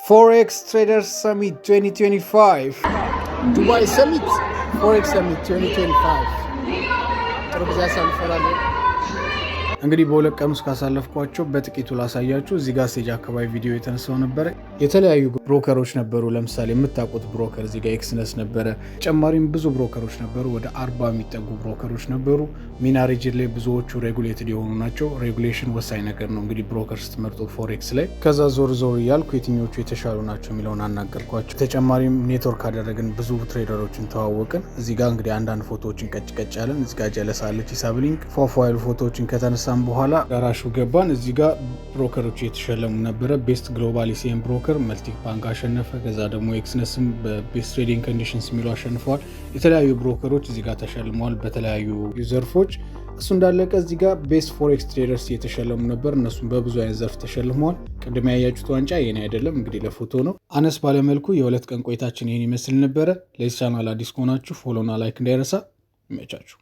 Forex Traders Summit 2025። Dubai Summit፣ Forex Summit 2025። ጥሩ ጊዜ አሳልፈናል። እንግዲህ በ2 ቀን ውስጥ ካሳለፍኳቸው በጥቂቱ ላሳያችሁ። እዚህ ጋር stage አካባቢ ቪዲዮ የተነሳው ነበረ። የተለያዩ broker ኦች ነበሩ። ለምሳሌ የምታውቁት broker እዚህ ጋር Exness ነበረ። ተጨማሪም ብዙ broker ኦች ነበሩ። ወደ 40 የሚጠጉ broker ኦች ነበሩ። MENA region ላይ ብዙዎቹ regulated የሆኑ ናቸው። Regulation ወሳኝ ነገር ነው እንግዲህ broker ስትመርጡ forex ላይ። ከዛ ዞር ዞር እያልኩ የትኞቹ የተሻሉ ናቸው የሚለውን አናገርኳቸው። ተጨማሪም ኔትወርክ አደረግን፣ ብዙ trader ኦችን ተዋወቅን። እዚህ ጋር እንግዲህ አንዳንድ ፎቶዎችን ቀጭ ቀጭ ያለን፣ እዚህ ጋር ጀለሳ አለች፣ ሂሳብሊንክ ፏፏ ያሉ ፎቶዎችን ከተነሳን በኋላ አዳራሹ ገባን። እዚህ ጋር broker ኦች እየተሸለሙ ነበረ። Best global ECN broker መልቲ ባንክ አሸነፈ። ከዛ ደግሞ Exness ም በ best trading conditions የሚሉ አሸንፈዋል። የተለያዩ broker ኦች እዚህ ጋር ተሸልመዋል በተለያዩ ዘርፎች። እሱ እንዳለቀ እዚህ ጋር best forex traders እየተሸለሙ ነበር። እነሱም በብዙ አይነት ዘርፍ ተሸልመዋል። ቅድም ያያችሁት ዋንጫ የኔ አይደለም፣ እንግዲህ ለፎቶ ነው። አነስ ባለመልኩ የ2 ቀን ቆይታችን ይህን ይመስል ነበረ። ለዚህ ቻናል አዲስ ከሆናችሁ follow ና like እንዳይረሳ። ይመቻችሁ።